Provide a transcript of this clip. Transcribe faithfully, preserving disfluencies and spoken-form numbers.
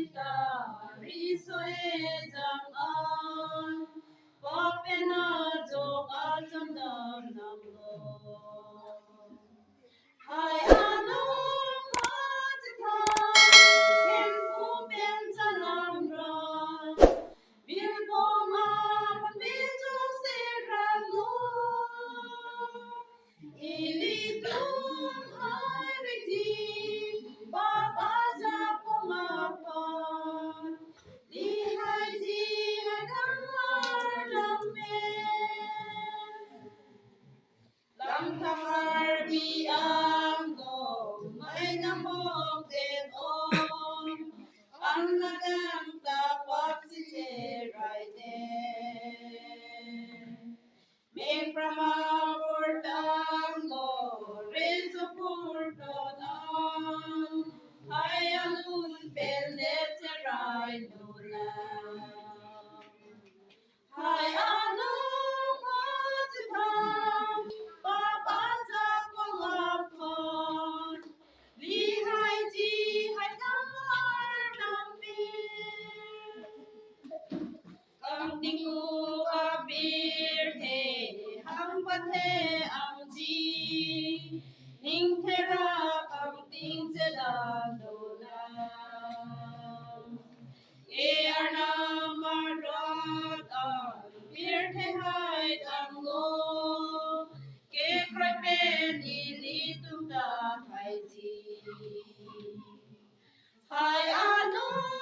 Riso ejang an, papen ajok achondam nanglo. Hai anung pachethang, Hemphu pen chalam ra, bilbom aphan bijok serang lo. Ilitum hai riti, Baba Japo aphan, Lihai Jihai Thangar Lampen. Lamthang Karbi Anglong, mai namok det ong, an nangkangtapap si cherai det. Mekpram apor tanglo, recho purto tang, hai anung pen det cherai nonang. Hai anung pachethang, Baba Japo aphan, Lihai Jihai Thangar Lampen. Kangtingku apirthe, hangpathe angji, ning therap angting chedan nonang. Ke Arnam arat an pirthe hai tanglo, ke kroi pen ilitum ta haiji. Hai anung